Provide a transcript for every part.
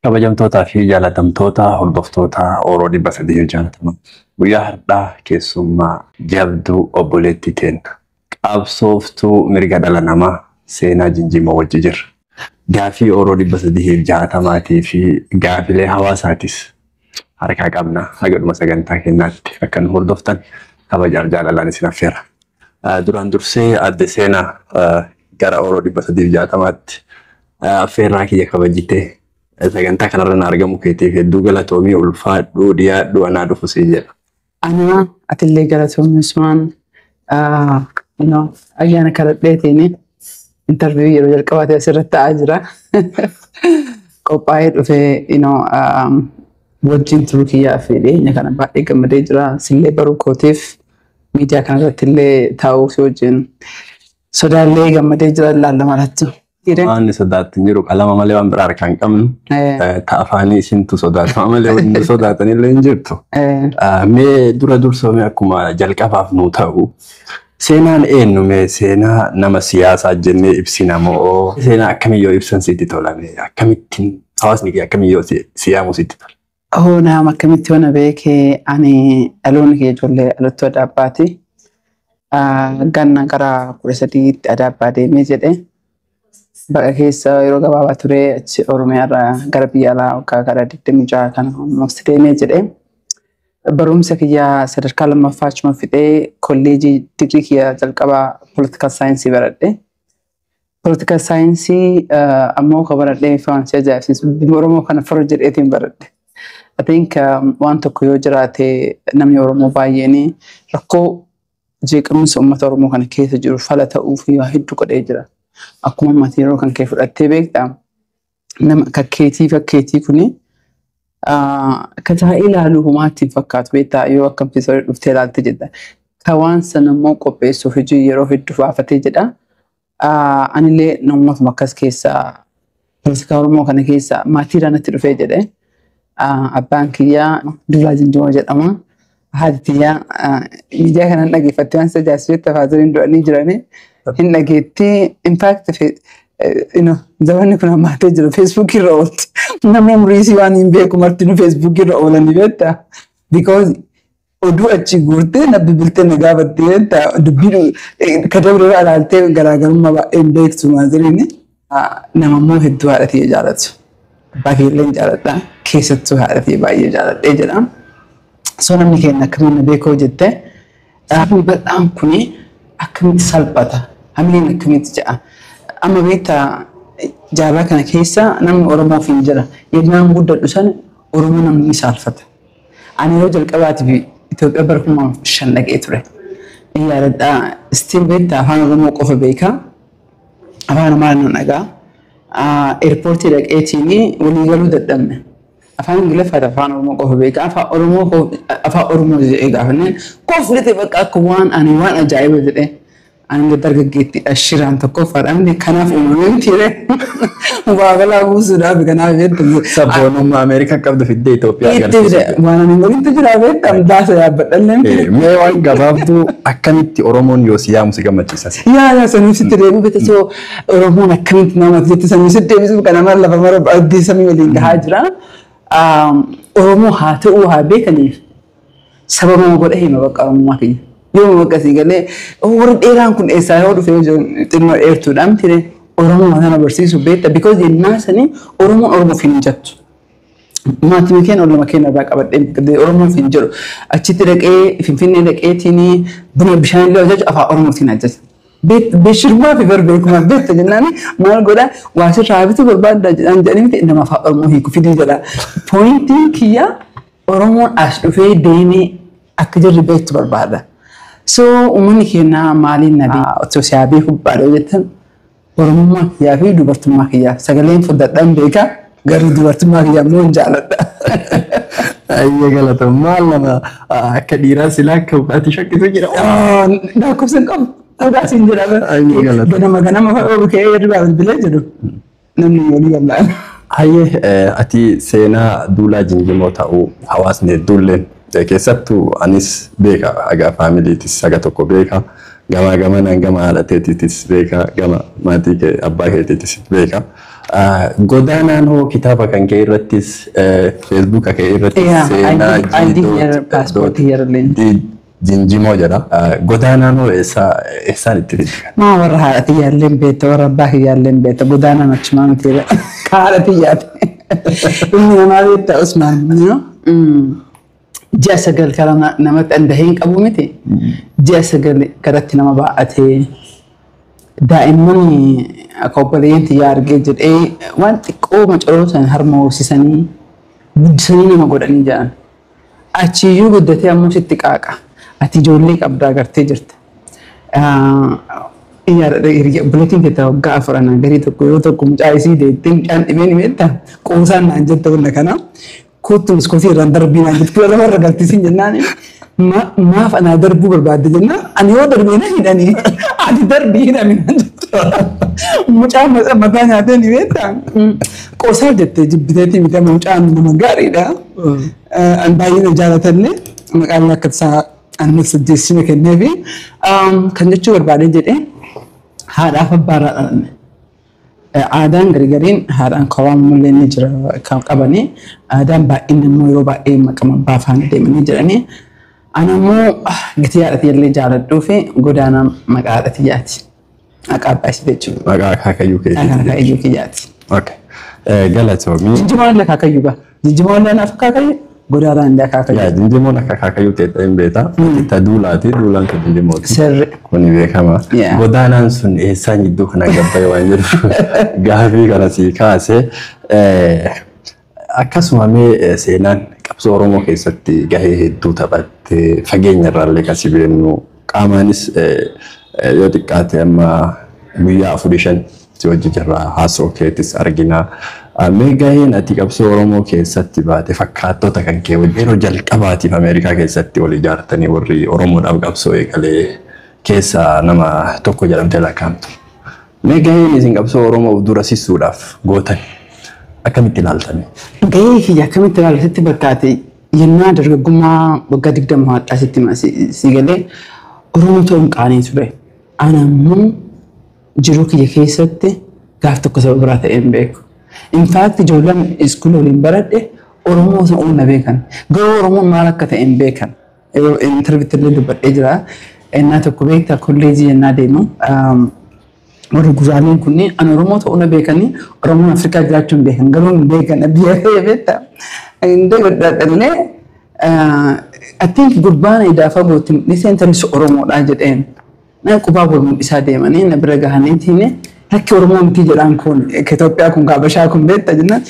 Kabajamtootaa fi jaalatamtoota hordoftoota Oromoo 360, guyyaa har'aa keessummaa jabduu, obboleettii keenya, qabsooftuu mirga dhala namaa, Seenaa Jijjiimoo wajji jirra. Gaafii Oromoo 360 fi gaafilee hawaasaatis harkaa qabna. Haga dhuma sagantaa keenyaatti akka nu hordoftan kabajaaf jaalalaan isin affeera. Duraan dursee, adde Seenaa, gara Oromoo 360tti affeerraa kiyya kabajitee sagantaa kanarra na argamu keetiif hedduu galatoomii, ulfaadhuu, dhiyaadhuu, anaa dhufu sii jedha. Anaa atillee galatoomii, Usmaan. Ayyaana kadhadheetiin interview yeroo jalqabaatee asirratti ta'aa jira. Qophaa'ee dhufee wajjin turuu kiyyaa fi dhiyeenya kana baay'ee gammadee jira. Sillee baruu kootiif, miidiyaa kanarratti illee taa'uu si wajjin sodaallee gammadee jira ilaallama alatti. Waan sodaatti hin jiru, qalama malee waan biraa harkaa hin qabnu. Ta afaanii isintu sodaatama malee wanni sodaatan illee hin jirtu. Mee dura dursoomee, akkuma jalqabaaf nuu ta'u, seenaan eenyu? Mee seenaa nama siyaasaa jennee ibsina moo, seenaa akkamiyyoo ibsan sitti tolame, akkamittiin hawaasni kee akkamiyyoo si yaamu sitti tola? Oh, nama akkamitti wana beekee, ani dhaloonni kee ijoollee dhalattuu Adaabbaati. Ganna gara 13tti Adaabbaa deemee jedhe. Baqa keessa yeroo gabaabaa ture, achi Oromiyaarraa gara biyya alaa waggaa gara 26 kana almost deemee jedhe. Barumsa kiyya sadarkaa lammaffaa achuma fixee, kolleejii digirii kiyya jalqabaa political science baradhe. Political science ammoo kan baradhee waan si ajaa'ibsiisu, Oromoo kana fara jedheetiin baradhe. I think waan tokko yoo jiraate, namni Oromoo baay'een rakkoo jeequmsa uummata Oromoo kana keessa jiru fala ta'uuf waa hedduu godhee jira. Akkuma ammatti yeroo kan kee fudhattee beektaa, nama kakkeetii fakkeetii kuni akka taa'ee ilaaluu homaatti hin fakkaatu, beektaa, yoo akkam keessa dhuftee ilaalte jedha. Ka waan sana immoo qopheessuuf hojii yeroo hedduu baafatee jedha. Anillee namootuma akkas keessaa, poolitikaa Oromoo kana keessa maatiirraa natti dhufee jedhe. Abbaan kiyyaa Duulaa Jinjimoo jedhama. Haati tiyyaa miidiyaa kanan dhageeffattee waan ajaa'ibsiisutti afaazoriin du'anii jiranii hin dhageettii. In fact, zamanni kun hammaatee jira, Feesbuukii irra oolti. Namni umurii isii waan hin beeku martinuu Feesbuukii irra oolanii, beektaa. Because oduu achi guurtee na bilbiltee na gaafattee, beektaa, dubbii ka dabre irra ilaaltee garaagarummaa baay'ee hin beektu maaziriin. Nama immoo hedduu haadha tiyya jaalatu. Abbaa kiyyallee hin jaaladha. Keessattuu haadha tiyya baay'ee jaaladhee jedha. So namni keenya akkamiin na beekoo jette, sabni bal'aan kuni akkamitti salphata, hamileen akkamitti jedha. Amma beektaa, jaarraa kana keessa namni Oromoof hin jira. Yennaan guddadhu sana Oromoo namni saalfata. Ani yeroo jalqabaatiif Itoophiyaa bara 2005 dhaqee ture. Yaadadhaa, still beektaa, afaan Oromoo qofa beekaa. Afaan Amaaraa nan dhagaa. Airportii dhaqeetiin walii galuu dadhabne. Afaan Ingiliffaa, afaan Oromoo qofa beekaa. Afaan Oromoo, afaan Oromoo jedhee gaafanneen koflite, bakka akka waan ani waan ajaa'iba jedhee. Ani dargaggeettiidha, shiraan tokkoffaadha. Kanaaf uumamee miti, waa balaa buusuudhaaf kanaaf jettu. Sabboonummaa Ameerikaa qabdu fiddee Itoophiyaa agarsiisu. Waan ani walitti jira, beektaa, baasa yaabbadhallee miti. Mee waan gabaabduu, akkamitti Oromoon yoo si yaamu si gammachiisa? Yaa, sanii sitti deebi'u bite. So Oromoon akkamitti namatti jette, sanii sitti deebisuuf kana mara lafa mara abdii samii waliin gahaa jira. Oromoo haa ta'uu haa beekaniif sababa godha hima, bakka Oromummaa kiyya. Yoo bakka sii galee, warri dheeraan kun eessaa yoo dhufe, xinnoo dheertuudha miti, Oromoo kana barsiisu, beekta, because yennaa sanii Oromoon Oromoof hin jettu. Maatii keenya, olluma keenya irraa qabadhee Oromoof hin jedhu. Achitti dhaqee, Finfinnee dhaqeetiin buna bishaan illee ajaju afaan Oromootiin ajaja. Beeshirmaa fi bar beekuma, beekta, jennaan maal godha, waa sirraa bituu barbaadda jedhaan jedhanii miti, nama afaan Oromoo hiiku fidii jedha. Pointiin kiyya, Oromoon as dhufee deemee akka jirri beektu barbaada. So uummanni keenya maaliin na beeku, otoo si haa beeku barbaada jettan, Oromummaa kiyyaa fi dubartummaa kiyyaa, sagaleen furdadhaan beeka, garuu dubartummaa kiyyaa immoo hin jaaladha. Ayyee, galata. Maal nama akka dhiiraa silaa akka ati shakkitu jira. Lakkoofsa hin qabu. Dhugaa siin jedhama. Ayyee, galata. Ganama ganama fa'aa ka'ee hirribaa bilbilee jedhu namni walii wallaala. Hayyee, ati Seenaa Duulaa Jinjimoo ta'uu hawaasni hedduulleen, keessattuu anis beeka, haga faamiliitis haga tokko beeka. Gamaa gamanaan gama haadha teetiitis beeka, gama maatii kee abbaa keetiitis beeka. Godaanaan hoo kitaaba kan kee irrattis, Feesbuuka kee irrattis seenaa ID paaspoortii yeroo Jinjimoo jedha. Godaanaan hoo eessaan itti fidde? Maa warra haadha tiyyaallee hin beekta, warra abbaa kiyyaallee hin beekta. Godaanaan achumaa miti ka haadha tiyyaati. Ilmi namaa beekta, Usmaan. Ji'a 9 kara namatti andahee hin qabu miti. Ji'a 9 garatti nama baa'atee daa'imman akka obboleeyyan tiyyaa argee jedhee waan xiqqoo macaroo san harma hoosisanii guddisanii nama godhanii jedhan. Achiyyuu guddatee ammoo sitti qaaqa. Ati ijoollee qabdaa agartee jirta. Obboleettiin keessa waggaa 4 anaa garii tokko yoo tokko mucaa isii deettee mucaan dhibeen himeetta qoosaan naan jette hunda kana. Kottu biskootii irraan darbii naan jette, 12 irra galtisiin jennaan, maaf anaa darbuu barbaadde jennaan, ani yoo darbee na hidhanii, ati darbii hidhami naan jette. Mucaan mataa nyaatee ni beektaa. Qoosaaf jettee jibbiteetii miti, mucaan nama gaariidha. An baay'ee na jaalatallee maqaan akka isaa ani sajjeessina kenneefi kan jechuu barbaadee jedhee haadhaaf abbaarraa dhalanne. Aadaan garigariin haadhaan kawaamullee ni jira kan qabanii, aadaan baay'inni immoo yeroo baay'ee maqama abbaa faana deemanii jedhanii. Ana immoo gatii haadha tiyyaallee jaaladhuu fi godaanaa maqaa haadha tiyyaati. Maqaa abbaa isii jechuudha. Maqaa akaakayyuu keetiiti. Akaakayyuu kiyyaati. Okay. Galatoomii. Jijjiimoon illee akaakayyuu gaa. Jijjiimoon illee naaf akaakayyuu, godaanaan illee akaakayyuu. Yaa, Jinjimoon akka akaakayyuu ta'e hin beekta. Ta duulaati, duulaan kan Jinjimooti. Sirri. Kuni beekama. Godaanaan sun eessaan jidduu kana gabbaye waan jedhu gaafii kana sii kaase. Akkasuma mee seenaan qabsoo Oromoo keessatti gahee hedduu taphattee, fageenya irraallee kan si beeknu, qaamaanis yoo xiqqaate amma guyyaa afurii shan si wajji jirra, haasoo keetis argina. Mee gaheen ati qabsoo Oromoo keessatti baate fakkaattota kan kee wajjin yeroo jalqabaatiif Ameerikaa keessatti wal ijaartanii warri Oromoodhaaf qabsoo eegalee keessaa nama tokko jedhamtee lakkaa'amtu. Mee gaheen isin qabsoo Oromoof dura sissuudhaaf gootan akkamitti ilaaltame? Gahee kiyya akkamitti ilaaltu fakkaate, yennaa dargaggummaa waggaa 20 hadhaa sitti si galee Oromoo ta'uun qaanii ture. Ana immoo jiruu kiyya keessatti gaaf tokko saba biraa ta'ee hin beeku. In fact, ijoolleen iskuula waliin baradhe Oromoo ta'uu na beekan. Garuu Oromoon maal akka ta'e hin beekan. Interviitti illee dubbadhee jira. Innaa tokko beektaa, kolleejii yennaa deemu warri gurraaleen kunniin an Oromoo ta'uu na beekanii, Oromoon Afrikaa jiraachuu hin beekan, garuu hin beekan biyya kee beektaa. Indee godhadhallee, I think gurbaan idaa fagootti mul'isee intalli Oromoodhaa jedheen. Na qubaa wal mul'isaa deemanii na bira gahaniitiin, lakki Oromoo miti jedhaan, kun Itoophiyaa kun Habashaa kun beektaa jennaan,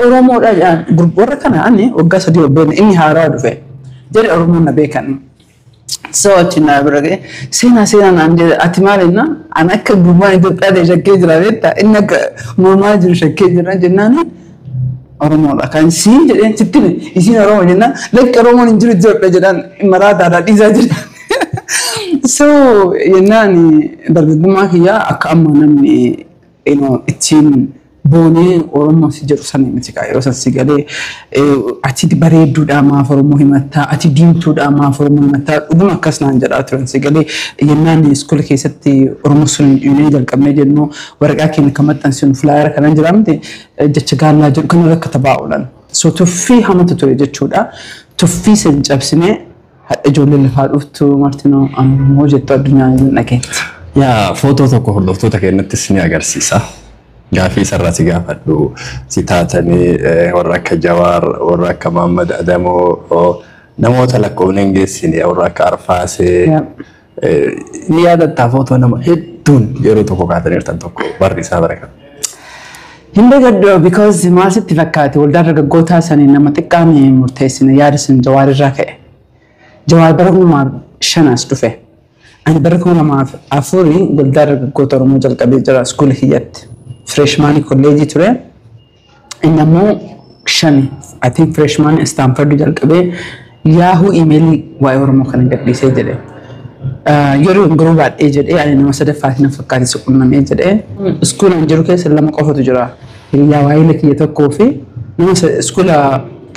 Oromoodhaa jedhaan. Warra kana ani waggaa 3 beekna, inni haaraa dhufe jedhe, Oromoon na beekan. So achi na bira ga'e, seenaa seenaa naan jedhe, ati maal jennaan, ani akka gurbaan Itoophiyaa ta'e shakkee jira beektaa, inni akka mormaa jiru shakkee jira jennaan, Oromoodha kan siin jedheen sitti isiin Oromoo jennaan, lakki Oromoon hin jiru Itoophiyaa jedhaan, maraataadha dhiisaa jira. So jennaan dargaggummaa kiyyaa akka amma namni ittiin boonee Oromoo si jedhu sana miti kaa. Yeroo san si galee ati bareedduudha maaf Oromoo himattaa, ati diimtuudha maaf Oromoo himattaa, dhuguma akkas naan jedhaa turan. Si galee yennaan iskoola keessatti Oromoo sun yuunii jalqabnee jennu, waraqaa keenya kan maxxansinu flyera kanan jira miti, jecha gaallaa jedhu kanarra katabaa oolan. So tuffii hamatu ture jechuudha. Tuffii san cabsinee hadha ijoolleen lafaa dhuftu martinuu ammoo jettu addunyaan hin dhageetti. Yaa, footoo tokko hordoftoota keenyattis ni agarsiisa. Gaafii isarraa si gaafadhu si taatanii warra akka Jawaar, warra akka Muhammad Adamoo, namoota lakkoofne hin geessine, warra akka Arfaasee. Ni yaadattaa footoo nama hedduun yeroo tokko kaataniirtan tokko barri isaa bara kam? Hin beekadhu, because maal sitti fakkaate, waldaa dargaggootaa sanii nama xiqqaan murteessine, yaada sun Jawaar irraa ka'e. Jawaar bara 2005 as dhufe. Ani bara 2004 waldaa dargaggoota Oromoo jalqabee jira iskuula kiyyatti. Freshmanii kolleejii ture. Inni ammoo shani. I think freshman Stanford jalqabee Yahoo emailii waa'ee Oromoo kana gadhiisee jedhe. Yeroo garuu baadhee jedhee ani nama sadaffaatti na fakkaate si qunnamee jedhee. Iskuulaan jiru keessa lama qofatu jira. Hiriyaa waa'ee kiyya tokkoo fi nama iskuula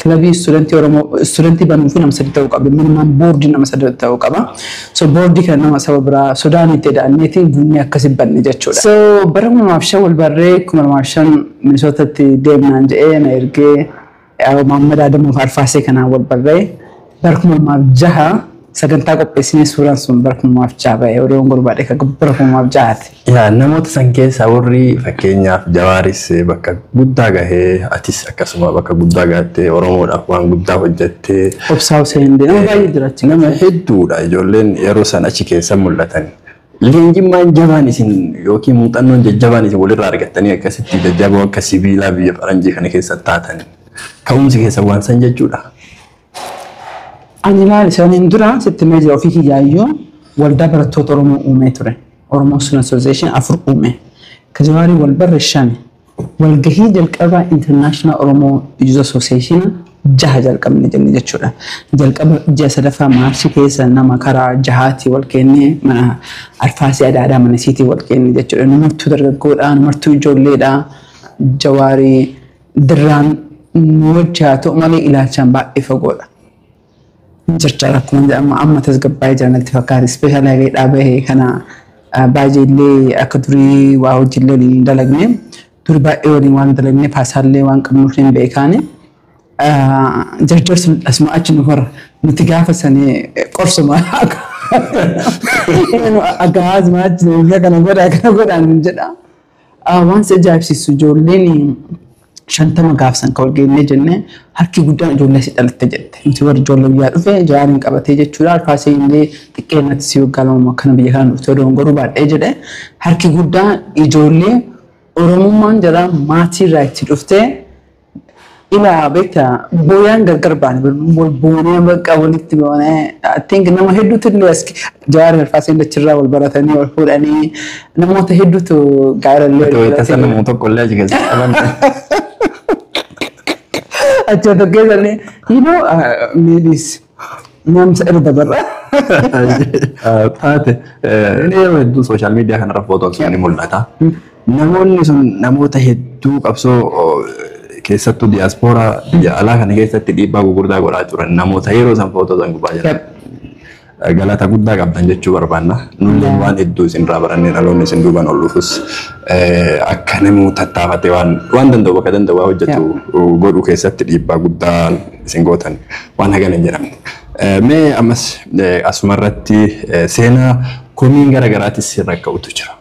Kilabii studentii Oromoo studentii banuu fi nama sadi ta'uu qaba. Minimum boardii nama sadi ta'uu qaba. So boardii kana nama saba biraa Sudaanitti eda'anneetiin guunnee akkasi banne jechuudha. So bara 2005 wal barree, 2005 Minisootatti deemnaan jedhee na ergee, Muhammad Adamoo Arfaasee kanaan wal barree, bara 2006 sagantaa qopheessinee, suuraan sun bara 2006 ba'e, odoon gorbaadhe kan bara 2006ti. Yaa, namoota san keessaa warri fakkeenyaaf Jawaaris bakka guddaa gahee, atis akkasuma bakka guddaa gahattee, Oromoodhaaf waan guddaa hojjettee. Obsaa Hussein, nama baay'ee jira achi. Nama hedduudha ijoolleen yeroo san achi keessa mul'atan. Leenjimmaan jabaan isin yookiin muuxannoon jajjabaan isin walirraa argattanii akkasitti jajjaboo akka sibiilaa biyya faranjii kana keessa taatan, ka'umsi keessa waan san jechuudha. Ani ilaali, saniin dura sitti mee jira, ofii kiyyaayyuu waldaa barattoota Oromoo uumee ture. Oromoo Student Association afur uume. Ka Jawaarii wal barre shani. Walgahii jalqabaa International Oromoo Youth Association jaha jalqabne jenne jechuudha. Jalqaba ji'a sadaffaa Maarchii keessa nama karaa jahaatii wal kennee, mana Arfaasii Adaadaa mana isiitii wal kenne jechuudha. Namartuu dargaggoodha, namartuu ijoolleedha. Jawaarii dirraan nu wajji haa ta'u malee ilaalchaan baay'ee fagoodha. Jarjara akkuma jedhamu amma tasgabbaa'ee jira natti fakkaata. Especially hagee dhaabee kana baay'ee illee akka durii waa hojiillee waliin hin dalagne. Duri baay'ee waliin waan dalagne, paasaallee waan qabnuuf hin beekaani. Jarjarsi asuma achi nu hora. Nuti gaafa sanii qorsuma. Akka haasuma achi kana godhaa kana godhaa nun jedha. Waan si ajaa'ibsiisu, ijoolleen 50 gaafsan kan wal geennee jennee, harki guddaan ijoollee si dhalatte jette. Nuti warri ijoollee biyyaa dhufe Jawaariin qabatee jechuudha. Arfaasee illee xiqqeennatti si waggaa 2 akkana biyya kana dhuftee odoon goruu baadhee jedhe. Harki guddaan ijoollee Oromummaan jala maatii irraa itti dhuftee ilaa beektaa, booyaan gargar baane, wal boonee, bakka walitti boonee. I think nama hedduutu illee as Jawaar Arfaaseen dachirraa wal baratanii wal fuudhanii, namoota hedduutu gaa'ela illee wal Wayita sana godhatee. Nama tokko illee achi keessa qaban. Achi tokko keessa illee maybe namsa irra dabarra. Taate inni yeroo hedduu social media kanarra footoon sun ni mul'ata. Namoonni sun namoota hedduu qabsoo keessattuu diyaaspooraa biyya alaa kana keessatti dhiibbaa gurguddaa godhaa turan, namoota yeroo san footoo san gubbaa jiran. Galata guddaa qabdan jechuu barbaanna. Nulleen waan hedduu isin irraa barannee, dhaloonni isin duubaan ol dhufus akka namuu tattaafatee waan danda'u bakka danda'u waa hojjetu godhuu keessatti dhiibbaa guddaa isin gootan waan hagana hin jedhamne. Mee ammas asumarratti seenaa komiin gara garaatis sirra ka'utu jira.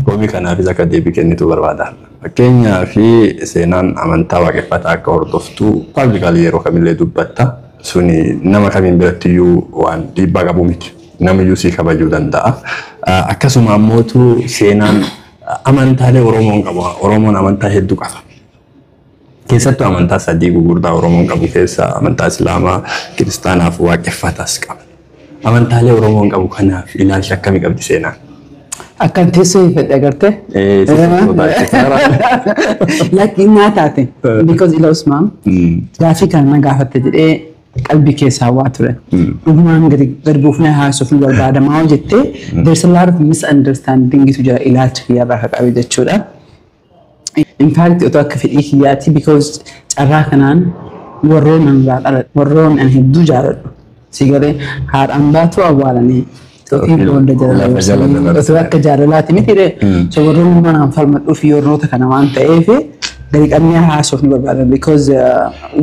Komii kanaafis akka deebii kennitu barbaada. Fakkeenyaa fi seenaan amantaa waaqeffataa akka hordoftu publicly yeroo kamillee dubbatta. Suni nama kamiin birattiyyuu waan dhiibbaa qabu miti. Namiyyuu si kabajuu danda'a. Akkasuma ammootu seenaan amantaalee Oromoon qabu. Oromoon amantaa hedduu qaba. Keessattuu amantaa sadii gurguddaa Oromoon qabu keessaa amantaa Islaamaa, Kiristaanaa fi waaqeffataas qaba. Amantaalee Oromoon qabu kanaaf ilaalcha akkamii qabdi seenaan? Akkan teessoo fedhe agartee? Si sodaachisa. Lakki, naa taate. Because ila Usmaan gaafii kana na gaafatte jedhee qalbii keessaa waa ture. Dhugumaan gadi buufnee haasuuf nu barbaadamaa jettee, there's a lot of misunderstanding jira ilaalcha kiyyaarraa akka qabe jechuudha. In fact, otoo akka fedhii kiyyaati, because carraa kanaan warroon an irraa dhaladhe, warroon an hedduu jaaladhu. Si galee haadhaan baatu awwaalanii yookiin boolla jala Lafa jala dabarsanii dabarsanii. Otoo akka jaalalaati miti ree. So warroon manaan falmadhuu fi warroota kana waan ta'eef gadi qabnee haasuuf ni barbaadan, because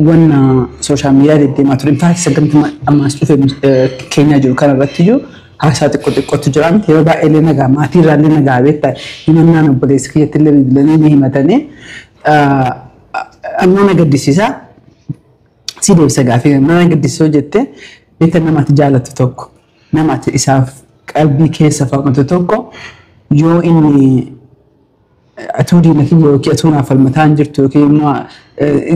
wanna social media deddeemaa ture. In fact, sagantaa ammaas dhufe keenyaa jiru kana irratti iyyuu haasaa xiqqoo xiqqootu jira miti, yeroo baay'ee illee nagaa maatii irraa illee nagaa beektaa, himannaan obboleessa kiyyatti illee bilbilanii ni himatanii, amma na gaddisiisa. Si deebisa gaafii mana gaddisiisoo jette, beekta, nama ati jaalattu tokko, nama ati isaaf qalbii keessa falmatu tokko, yoo inni atuu diina kiyya yookiin atuu naaf falmataa hin jirtu yookiin immoo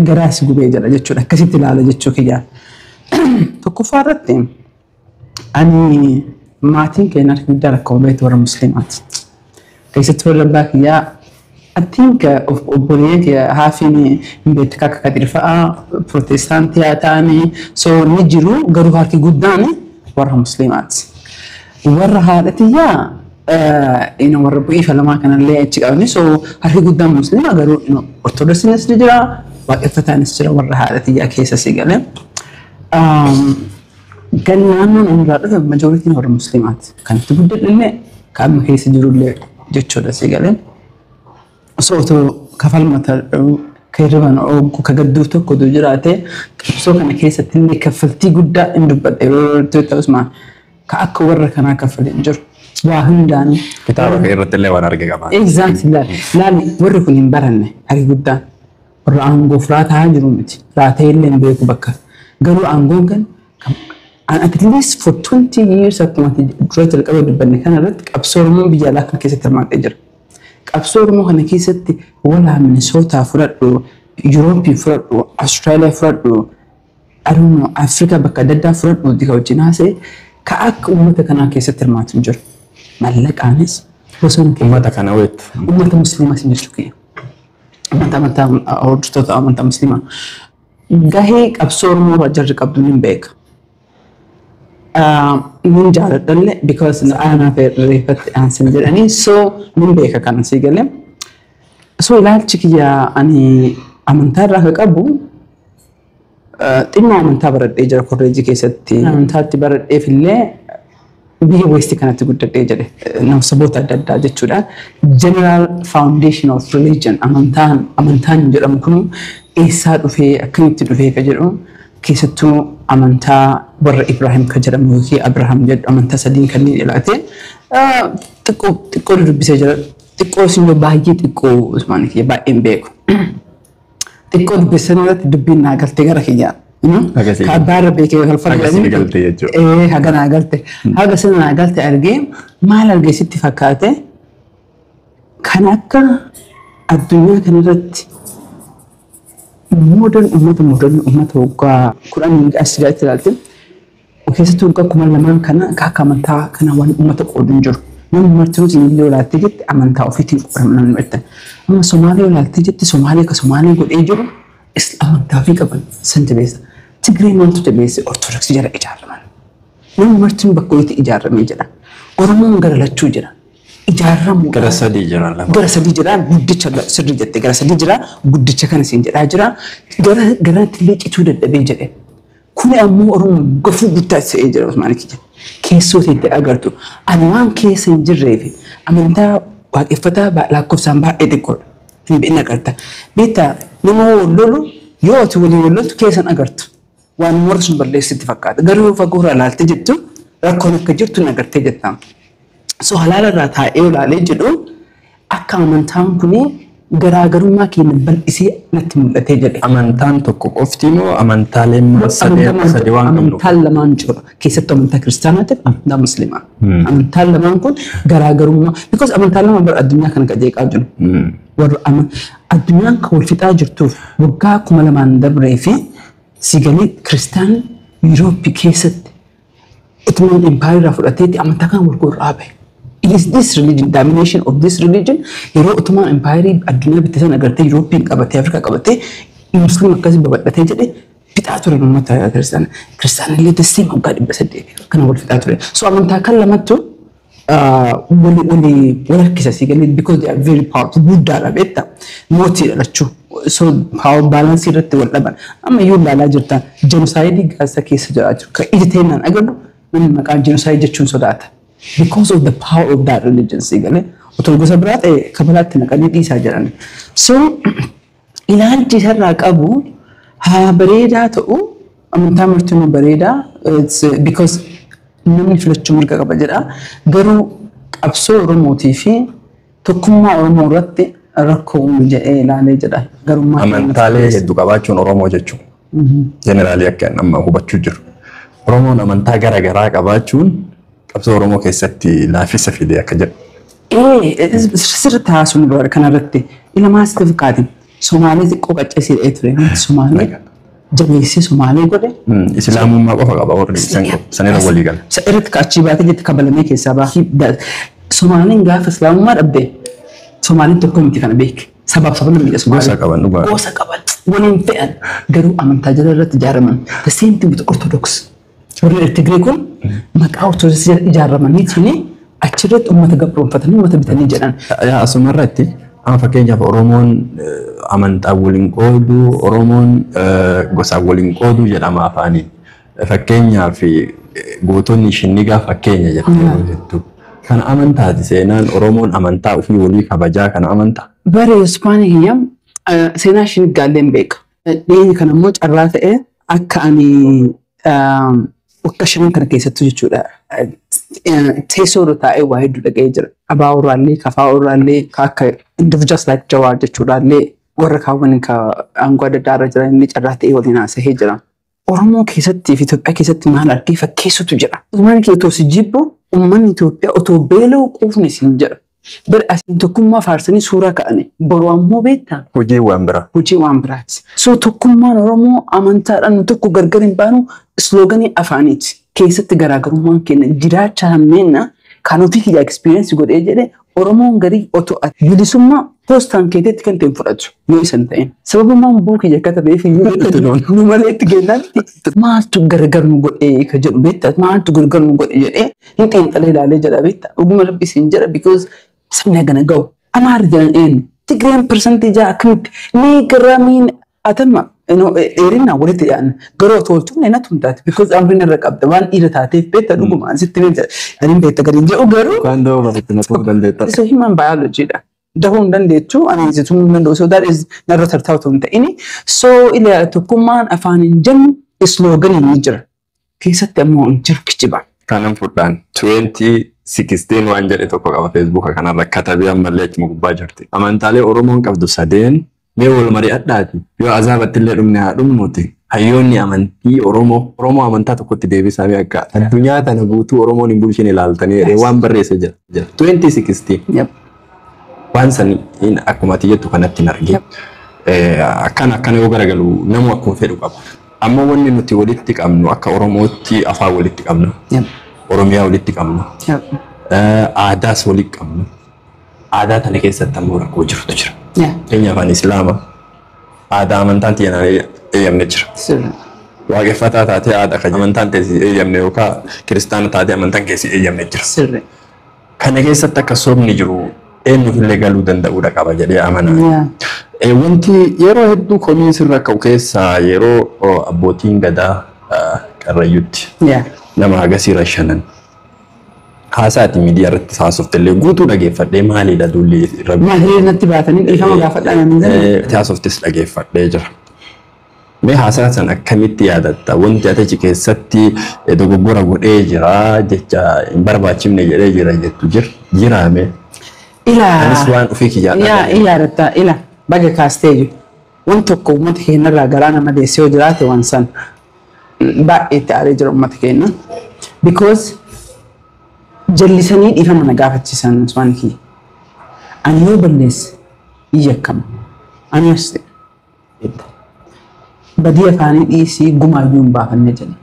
garaa si gubee jira jechuudha. Akkasitti ilaala jechuu kiyya. Tokkoffaa irratti, ani maatiin keenya harka guddaa rakkoo beektu warra musliimaati. Keessattuu warra abbaa kiyyaa, I think obboleeyyan kiyya haafiin hin beektu, akka Kadir fa'aa pirootestaantii haa ta'anii, so ni jiru, garuu harki guddaan warra musliimaati. Warra haadha tiyyaa warra bu'ii falamaa kanallee achi qabani, so harki guddaan musliima, garuu ortodoksiinis ni jira. Waaqeffataanis jira warra haadha xiyyaa keessa si galee. Gan naannoon irraa dhufe majooritiin warra musliimaati. Kan itti guddadhillee kan amma keessa jirullee jechuudha si galee. Osoo otoo kafalmata ka hirriban ooggu ka gadduuf tokko otoo jiraate, qabsoo kana keessatti illee kaffaltii guddaa hin dubbadhe yeroo ta'us ka akka warra kanaa kaffalee hin jiru. Waa hundaanuu. Kitaaba kee irratti illee waan arge qaba. Exactly. Laali, warri kun hin baranne, harki guddaan. Warra aangoof raataa jiru miti. Raatee illee hin beeku bakka. Garuu aangoon kan at least for 20 years, akkuma ati dura jalqaba dubbanne kana irratti, qabsoo Oromoo biyya alaa kana keessatti hirmaatee jira. Qabsoo Oromoo kana keessatti walaa Minisootaa fudhadhu, Yurooppii fudhadhu, Awustiraaliyaa fudhadhu, I don't know, Afrikaa bakka adda addaa fudhadhu ka wajjin haasa'e ka akka uummata kanaa keessatti hirmaatu hin jiru. Mallaqaanis bosona keessa. Uummata kana weettu. Uummata musliimaa sin jechuu kiyya. Uummata amantaa, hordoftoota amantaa musliimaa. Gahee qabsoo Oromoo irraa jarri qabdu nin beeka. Nin jaaladhallee because aanaa reeffatti aansin jedhanii, so nin beeka kana sii galee. So ilaalchi kiyya ani amantaa irraa akka qabu, xinnoo amantaa baradhee jira kolleejjii keessatti. Amantaatti baradheef illee biyya West kanatti guddadhee jedhe, nama saboota adda addaa jechuudha. General Foundation of Religion, amantaan jedhamu kun eessaa dhufee, akkamitti dhufee ka jedhu, keessattuu amantaa warra Ibrahim ka jedhamu yookiin Abraham jedhu, amantaa sadiin kanneen ilaate xiqqoo xiqqoo dubbisee jira. Xiqqoo isin baay'ee xiqqoo, Usmaan kiyya, baay'ee hin beeku. Xiqqoo dubbisan irratti dubbiin naa galtee gara kiyyaa. Akkasii. Ka abbaa irra beekee falfala. Akkasii galte jechuudha. Ee, haga naa galte. Haga sana naa galte argee, maal argee sitti fakkaate? Kan akka addunyaa kanarratti modern uummata, modern uummata waggaa 10 as gaatti ilaalte, keessattuu waggaa 2000 kana akka amantaa kana waan uummata qoodu hin jiru. Namni martinuu illee olaaltee jette amantaa ofiitiin qoodama namni martan. Amma Somaalee olaaltee jette, Somaalee ka Somaalee godhee jiru amantaa ofii qaban san jabeessa. Tigree maaltu jabeesse? Ortodoksii jala ijaaraman. Namni martinuu bakka wayiitti ijaaramee jira. Oromoon gara lachuu jira. Ijaaramuu. Gara sadii jira lama. Gara sadii jira, guddicha sirri jette, gara sadii jira, guddicha kana siin jedhaa jira, gara garanatti illee cituu dadhabee jedhe. Kuni ammoo Oromoo gafuu guddaa ta'ee jira, Usmaan kiyya. Keessoo ta'e agartu. Ani waan keessa hin jirreef amantaa waaqeffataa lakkoofsaan baay'ee xiqqoodha. Hin beekne agarta. Beektaa, nama wal lolu yoo ati walii wal loltu keessan agartu. Waan warra sun balleessitti fakkaata. Garuu yoo fagoo irraa ilaaltee jettu, rakkoon akka jirtu hin agartee jetta. So halaala irraa taa'ee ilaalee jedhu, akka amantaan kuni garaagarummaa keenya bal'isee natti mul'atee jedhe. Amantaan tokko qofti moo amantaaleen sadii sadii waan qabnuuf? Amantaan lamaan jira. Keessattuu amantaa kiristaanaatii fi amantaa musliimaa. Amantaan lamaan kun garaagarummaa, because amantaan lamaan bara addunyaa kana qajeeqaa jiru. Warra addunyaan kan wal fixaa jirtuuf waggaa 2000 dabree fi sigalee kiristaan Yurooppii keessatti Ottoman Empire irraa fudhateetti amantaa kana wal gorraa bahe. It is this religion, domination of this religion, yeroo Ottoman Empire addunyaa bitte sana agartee, Yurooppii qabatee, Afrikaa qabatee, Musliim akkasii babal'atee jedhe fixaa ture uummata kiristaana. Kiristaana illee the same waggaa 800 kana wal fixaa ture. So amantaa kan lamattu wali wali wal harkisa si galee, because they are very powerful, guddaadha beektaa, mootiidha lachuu. So power balance irratti wal dhaban. Amma iyyuu ilaalaa jirtan, genocide Gaazaa keessa jiraa jiru. Kan ija teenyaan agarru, namni maqaan genocide jechuun sodaata. Because of the power of that religion si galee, otoo gosa biraa ta'e kabalaatti naqanii dhiisaa jiran. So ilaalchi isarraa qabu haa bareedaa ta'u, amantaa martinuu bareedaa, because namni filachuu mirga qaba jedha. Garuu qabsoo Oromootii fi tokkummaa Oromoo irratti rakkoo uumu jedhee ilaalee jedha. Garummaa Amantaalee hedduu qabaachuun Oromoo jechuudha. Generally akka nama hubachuu jiru. Oromoon amantaa gara garaa qabaachuun qabsoo Oromoo keessatti laafisa fide akka jedhu. Ee, sirriitti haasuun bara kanarratti ilamaa sitti fakkaate Somaalee xiqqoo qaccasii dha'ee ture. Somaalee jabeessee Somaalee godhe. Islaamummaa qofa qaba warri sanirra walii gala. Isa irratti achii baatee jetti kabalamee keessaa ba'a. Somaaleen gaafa Islaamummaa dhabde, Somaaleen tokko miti, kana beek. Sabaaf sablammiidha Somaaleen. Gosa qaban dhugaa. Gosa qaban. Waliin fe'an garuu amantaa jala irratti ijaaraman. The same thing with Orthodox. Warri Tigree kun maqaa Orthodox jala ijaaramaniitiin achirratti uummata gabroonfatanii uummata bitanii jedhan. Yaa, asumarratti Amma fakkeenyaaf Oromoon amantaa waliin qoodu, Oromoon gosaan waliin qoodu jedhama afaaniin. Fakkeenyaaf gootonni shinnigaa fakkeenya jettee yeroo jettu. Kana amantaati seenaan Oromoon amantaa ofii walii kabajaa kana amantaa. Bare Usmaanii kiyya, seenaa shinniggaallee hin beeka. Dhiyeenya kana immoo carraa ta'ee akka ani waggaa 5 kana keessattuu jechuudha. Teessoo irra taa'ee waa hedduu dhaga'ee jira. Abaa irraallee, kafaa irraallee, akka individuals like Jawaar jechuudhaallee, warra kaawwan ka aangoo adda addaa irra jiran inni carraa ta'ee waliin haasa'ee jira. Oromoo keessatti fi Itoophiyaa keessatti maal argee fakkeessutu jira. Uummanni keenya otoo si jibbu, uummanni Itoophiyaa otoo beela'u quufni siin jedha. Bari asiin tokkummaa faarsanii suuraa ka'ani. Boru ammoo beektaa? Hojii waan biraa. Hojii waan biraati. So tokkummaan Oromoo amantaadhaan tokko gargar hin baanu sloganii afaaniiti. Keessatti garaagarummaan keenya jiraachaa hammeenna kan ofii kiyya experience godhee jedhe. Oromoon garii otoo bilisummaa poostaan keeteetti kan ta'e fudhatu yoo isan ta'in. Sababummaan buu kiyya akka ta'eef nu malee itti kennaa maaltu gargar nu godhee ka jedhu beektaa, maaltu gargar nu godhe jedhee hin xiinxalee ilaalee jedha beektaa, dhuguma rabbi isin jedha, because sabni hagana ga'u. Amaarri jedhan eenyu? Tigreen 6% akkamitti? Ni garamiin atamma dheerinaan walitti dhiyaanna. Garuu otoo oltumne natti hundaati. Because amriin irra qabda waan dhiira taateef beektaa, dhuguma sitti beekta. Ani beekta gadi jedhu garuu. Waan da'oo baratti na ta'uu dandeetta. So human biology dha. Dahuu hin dandeettu, ani situu hin danda'u. So that is narra tartaa otoo hin ta'ini. So ila tokkummaan afaan hin jennu sloganii ni jira. Keessatti ammoo hin jiru, kijiba. Kanan fudhaan 2016 waan jedhe tokko qaba, Feesbuuka kanarra katabee ammallee achuma gubbaa jirti. Amantaalee Oromoon qabdu sadeen mee wal mari'adhaati. Yoo azaabatti illee dhumne haa dhumnuti. Hayyoonni amantii Oromoo amantaa tokkotti deebisamee akka addunyaa tana guutuu Oromoon hin bulchine ilaaltanii jedhee waan barreesse jira. 2016. Waan san akkuma ati jettu kanatti hin argine. Akkana akkana yoo garagalu namu akkuma fedhu qaba. Amma wanni nuti walitti qabnu akka Oromootti afaan walitti qabna. Oromiyaa walitti qabna. Aadaas walitti qabna. Aadaa tana keessatti ammoo rakkoo jirutu jira. Fakkeenyaaf ani Islaama, aadaa amantaan tiyya eeyyamne jira. Waaqeffataa taatee aadaa kan amantaan teessi eeyyamne yookaan kiristaana taatee amantaan keessi eeyyamne jira. Kana keessatti akka sobni jiru eenyufillee galuu danda'uudha qaba jedhee amanaa. Wanti yeroo hedduu komiin sirra ka'u keessaa yeroo abbootiin gadaa Qarrayyuutti nama hagasii rashanan. Haasaati miidiyaa irratti haasofte illee guutuu dhageeffadhee, maalidha duulli irra Maal hiriira natti baatanii dhiifama gaafadhaa namni jedhu. Haasoftis dhageeffadhee jira. Mee haasaa san akkamitti yaadatta? Wanti ati achi keessatti dogoggora godhee jira jecha hin barbaachifne jedhee jira jettu jira jiraame. Ilaa. Anis waan ofii kiyyaa Yaa yaadatta, ila baga kaastee jiru. Waan tokko uummata keenyarraa garaa nama deessee yoo jiraate waan san baay'ee itti aaree jira uummata keenya. Because jallisanii dhiifama na gaafachiisan waan kiyya. Ani yoo balleesse yakkama. Ani as ta'e. Badii afaanii dhiisii gumaayyuu hin baafanne jedhe.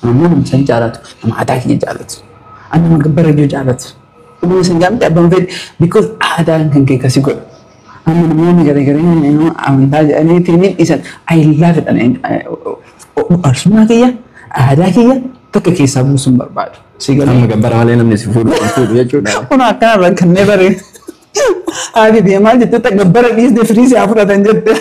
Ammoo nama san jaalatu, nama aadaa kiyya jaalatu, ani nama gabbarayyuu jaalatu. Dhuguma san jaalatu abbaan fedhe because aadaan kan kee kasi godhu. Amma namoonni garagaraa amantaa jedhanii ittiin dhiisan, I love it. Arsummaa kiyya, aadaa kiyya tokko keessaa buusuun barbaadu. Si galee. Amma gabbara malee namni si fuudhu hin fuudhu jechuudha. Kun akkana rakkannee bare. Haati deemaa jettee gabbara dhiisne firii si haa fudhatan jette.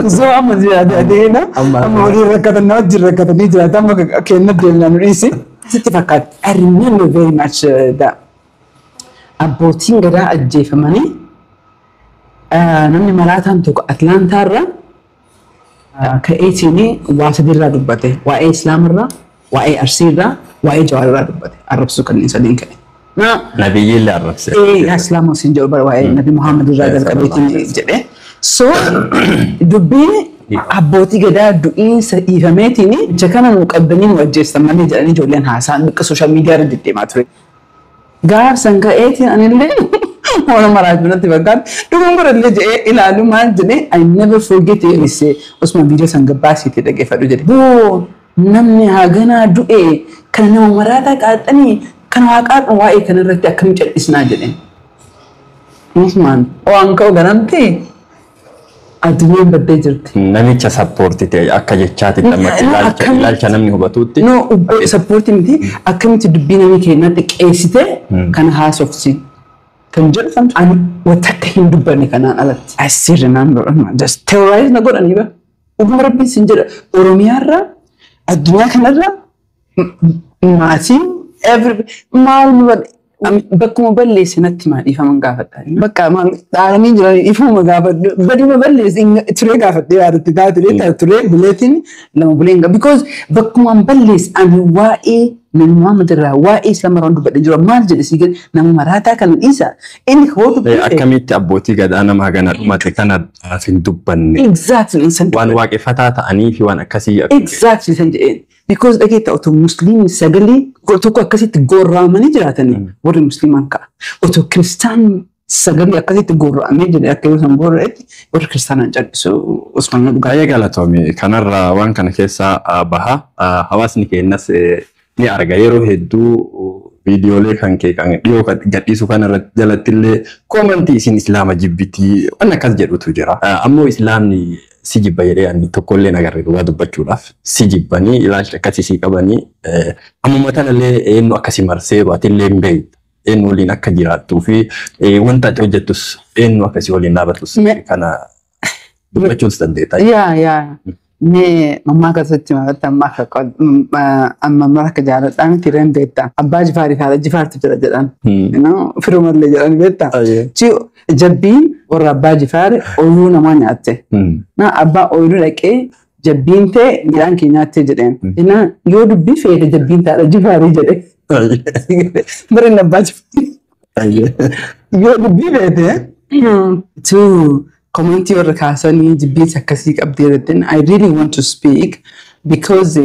So amma adeena amma walii rakkatan, na wajjin rakkatanii jiraata, amma kenna deemnaa nu dhiisi. Sitti fakkaata. I remember very much that abbootiin gadaa ajjeefamanii namni maraataan tokko Atlaantaarra ka'eetiin waa sadiirraa dubbate. Waa'ee Islaamarraa, waa'ee Arsiirraa, waa'ee Jawaarraa dubbate. Arrabsuu kanneen sadiin ka'e. Nabiyyiillee arrabse. Ee, Islaama siin jedhu bara waa'ee Nabi Muhammad irraa jalqabeetiin jedhe. So dubbiin abbootii gadaa du'iinsa dhiifameetiin jecha kana nu qabdanii nu ajjeessan malee jedhanii ijoolleen haasaan bakka social media irra deddeemaa ture. Gaafsan ka'eetiin anillee waan maraatu natti fakkaata. Dhuguun godhallee jedhee ilaalu maal jedhee, I never forget it, osuma viidiyoo san gabbaasiitti dhaggeeffadhu jedhe. Boo, namni haganaa du'e kana nama maraataa qaaxanii kana waaqaa waa'ee kanarratti akkam cal'isnaa jedheen. Usmaan waan ka'u ganamti Addunyaan baddee jirti. Namicha support ta'e akka jechaatti ilaalcha namni hubatutti. No, support miti, akkamitti dubbii namni keenyaa xiqqeessite kana haasofsi. Kan jedhu ani wanta hin dubbanne kanaan alatti. I still remember, just terrorize na godhanii ba. Dhuguma Rabbiin sin jedha, Oromiyaarraa, addunyaa kanarraa, maatiin every maal bakkuma balleesse natti maa dhiifaman gaafadha. Bakka maal dhaaranii jiran dhiifama gaafadhu. Baduma balleesse turee gaafadhee yaadatti taate turee buleetiin lama buleen, because bakkuma balleesse ani waa'ee Nabi Muhammad irraa, waa'ee Islaama irraa dubbadhe jira, maal jedhe si gadi nama maraataa kana dhiisa. Inni hoo dubbate. Akkamitti abbootii gadaa nama hagana dhumate kana hin dubbanne? Exactly. Waan waaqeffataa ta'anii fi waan akkasii. Exactly san jedheen. Because dhageetta, otoo musliimni sagalee tokko akkasitti gorraamanii jiraatanii warri musliimaan ka'a. Otoo kiristaan sagalee akkasitti gorra'amee jedhe akka yoo san gorra'etti warri kiristaanaan callisu, Usmaan dhugaa. Baay'ee galatoomi. Kanarraa waan kana keessaa baha. Hawaasni keenyas ni arga yeroo hedduu viidiyoolee kan kee kan dhiyoo gadhiisu kana jalatti illee comment isin islaama jibbitii waan akkas jedhutu jira. Ammoo islaamni si jibba jedhee ani tokkollee agarre, dhugaa dubbachuudhaaf si jibbanii ilaalcha akkasii si qabanii ammuma tanallee eenyu akkasii marsee baatillee hin beektu. Eenyu waliin akka jiraattuu fi wanta ati hojjettus, eenyu akkasii waliin dhaabatus kana dubbachuus dandeetta. Yaa. Mee mammaa keessatti maalatti amma amma akka jaaladhaa miti irreen beektaa. Abbaa Jifaarii fi haadha Jifaartu jira jedhan. Firumallee jedhan beektaa. Jabbiin warra abbaa Jifaari ooyiruu namaa nyaatte. Na abbaa ooyiruu dhaqee, jabbiin ta'e midhaan kee nyaattee jedheen. Yoo dubbii feete jabbiin taadha Jifaarii jedhe. Bara abbaa Jifaarii. Yoo dubbii feete to comment warra kaasanii jibbiinsa akkasii qabdee irratti, I really want to speak because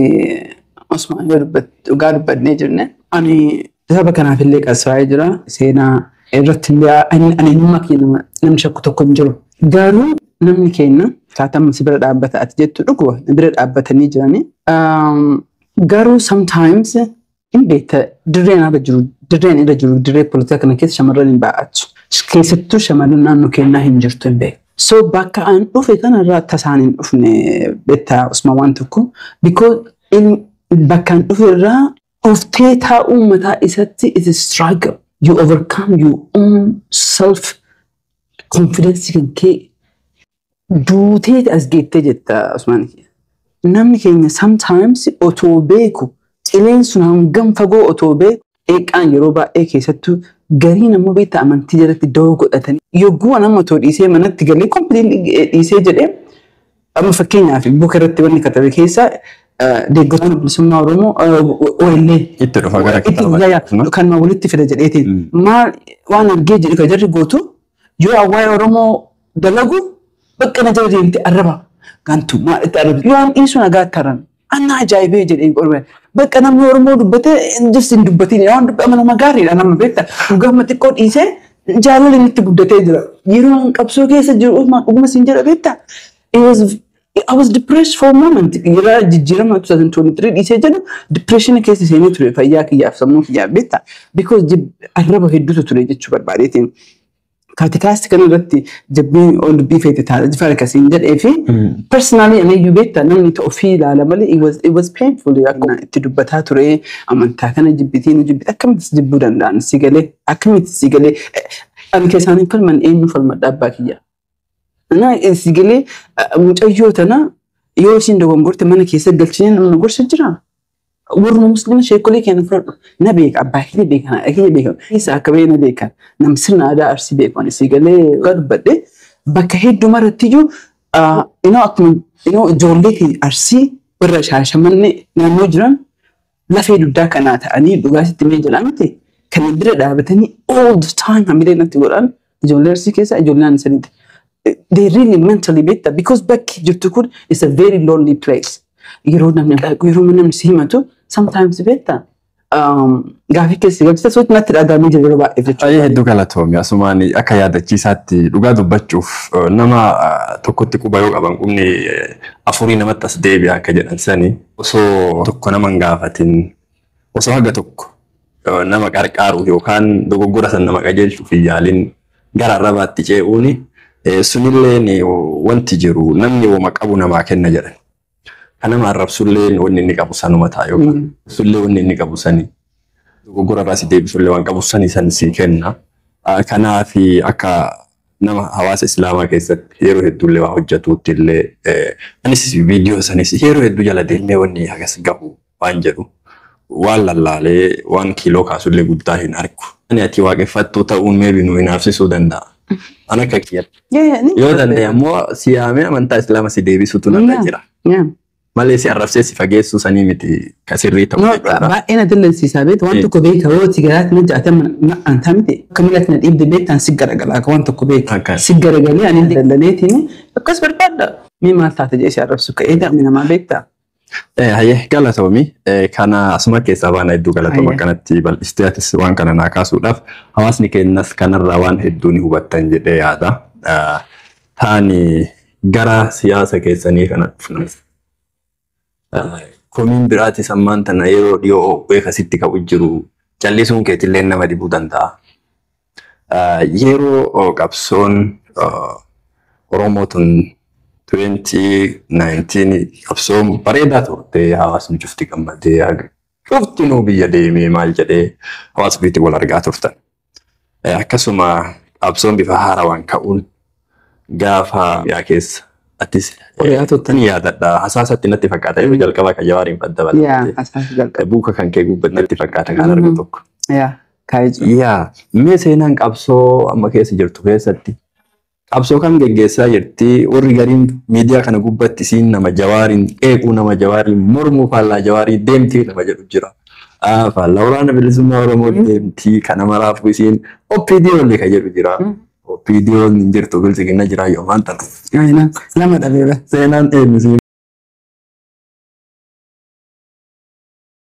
Osmaan, yoo dhugaa dubbannee jirne, ani saba kanaaf illee qabsaa'ee jira, seenaa irratti illee ani eenyummaa kiyya namni shakku tokko hin jiru. Garuu namni keenya taatama si bira dhaabbata ati jettu dhuguma bira dhaabbatanii jirani. Garuu sometimes hin beekta, dirreen irra jiru dirree poolitikaa kana keessa shamarran hin baa'atu. Keessattuu shamarran naannoo keenyaa hin jirtu, hin beeku. So bakka an dhufe kanarraa tasaan hin dhufne, beektaa Usmaan, waan tokko, because bakka an dhufe irraa dhuftee taa'uu mataa isatti it is struggle. You overcome your own self confidence kan kee duutee as geettee jetta, Usmaan. Namni keenya sometimes otoo beeku qileen sun hangam fagoo otoo beeku eeqaan yeroo baay'ee, keessattuu garii nammoo beektaa amantii jalatti dawoo godhatanii yogguu nama otoo dhiisee manatti galee completely dhiisee jedhee, amma fakkeenyaaf buka irratti wanni katabe keessa deeggartoonni bilisummaa Oromoo OLA Itti dhufa gara kitaabaa. Kan walitti fida jedheetiin maal waan argee jedhu kan jarri gootu, yoo waa'ee Oromoo dalagu bakka na jala deemte arraba gantu maal itti arrabdi, yoo an dhiisu nagaatti arrame anna ajaa'ibee jedhee qorme, bakka namni Oromoo dubbate just hin dubbatin waan dubbatama nama gaariidha, nama beekta dhugama xiqqoo dhiisee jaalala inni itti guddatee jira. Yeroo an qabsoo keessa jiru dhuguma siin jedha, beekta, I was depressed for a moment. Yeroo jijjiirama 2023 dhiisee jedhu depression keessa seenee ture, fayyaa kiyyaaf sammuu kiyyaaf, beekta. Because arraba hedduutu ture jechuu barbaadeetiin. Kaatikaasti kana irratti jabbiin ol dubbii feete taata jifa akkasiin jedhee fi personally ani iyyuu, beekta, namni ofii ilaala malee it was painful akkuma itti dubbataa ture, amantaa kana jibbitii nu jibbite, akkamitti jibbuu danda'an si galee, akkamitti si galee, ani keessaan hin falman, eenyu falmadha abbaa kiyya. Na si galee, mucayyoo tana yoo isin dogongorte mana keessa galchine namni gorsa jira. Warra musliima sheekolee keenya fudhadhu, na beeka, abbaa kiyya beeka, haadha kiyya beeka, keessa akka ba'e na beeka, nam sirna aadaa Arsii beeku. Ani si galee dhugaa dubbadhe bakka hedduu marattiyyuu inoo akkuma inoo ijoollee keenya Arsii warra Shaashamanne naannoo jiran lafee dugdaa kanaa ta'anii dhugaasitti mee jedhaa miti kan bira dhaabatanii all the time hamilee natti godhan, ijoollee Arsii keessa ijoollee naannoo sanitti. They really mentally better because bakki jirtu kun is a very lonely place. Yeroo namni si himatu sometimes, beektaa, gaafii keessa galchita sochi natti dhagahamee jira yeroo baay'ee jechuudha. Baay'ee hedduu galatoomi. Asumaan akka yaadachiisaatti, dhugaa dubbachuuf, nama tokkotti quba yoo qaban qubni afurii namatti as deebi'a akka jedhan sani, osoo tokko nama hin gaafatin, osoo haga tokko nama qarqaaruuf yookaan dogoggora san nama qajeelchuuf hin yaalin gara arrabaatti ce'uuni Sunilleen wanti jiru namni wama qabu namaa kenna jedhan. Kan nama arrabsullee wanni inni qabu sanuma ta'a yookaan sullee wanni inni qabu sani. Dogoggora irraa si deebisullee waan qabu sani san si kenna. Kanaaf akka nama hawaasa Islaamaa keessatti yeroo hedduullee waa hojjetuutti illee anis viidiyoo sanis yeroo hedduu jala deemee wanni hagas gahu waan jedhu waan lallaalee waan kiiloo kaasullee guddaa hin argu. Ani ati waaqeffattuu ta'uun maybe nu hinaafsisuu danda'a. An akka kiyyatti. Yoo danda'e ammoo si yaamee amantaa Islaama si deebisuutu narra jira. Malee si arrabsee si fageessuu sanii miti ka sirrii ta'u jechuudha. Baay'ee na dallansiisaa beektu waan tokko beeka yoo ti garaatti na jaate amantaa miti. Akka miilatti na dhiibde beektaan si garagala akka waan tokko beeka. Si garagalee ani dallaleetiin akkas barbaadda. Mee maal taate jedhee si arrabsu ka'ee dhabni namaa beektaa. Hayyee, galatoomi. Kana asuma keessaa baana, hedduu galatooma akkanatti bal'istee atis waan kana naa kaasuudhaaf. Hawaasni keenyas kanarraa waan hedduu ni hubattan jedhee yaada. Taani gara siyaasa keessanii kana dhufna. Komiin biraatis ammaan tana yeroo dhiyoo beekasitti ka'u jiru, callisuun keetillee nama dhibuu danda'a. Yeroo qabsoon Oromoo tun 2019 qabsoon bareedaa turte, hawaasni cufti gammadee cuftinuu biyya deemee maal jedhee hawaasa ofiitti wal argaa turtan. Akkasuma qabsoon bifa haarawaan ka'uun gaafa yaa keessa atis ni yaadadha. Hasaasatti natti fakkaata yeroo jalqabaa kan Jawaariin fadda bal'atte. Buuka kan kee gubbatti natti fakkaata kan argu tokko. Yaa, mee seenaan qabsoo amma keessa jirtu keessatti qabsoo kam geggeessaa jirti? Warri gariin miidiyaa kana gubbatti isiin nama Jawaariin qeequu, nama Jawaariin mormuu, faallaa Jawaarii deemtii nama jedhu jira. Faallaa Waraana Bilisummaa Oromoo deemtii, kana maraafuu isiin OPDO illee kan jedhu jira. OPDO hin jirtu, Bilxiginna jira yoomaan tana. Lama dhabee. Seenaan eenyu?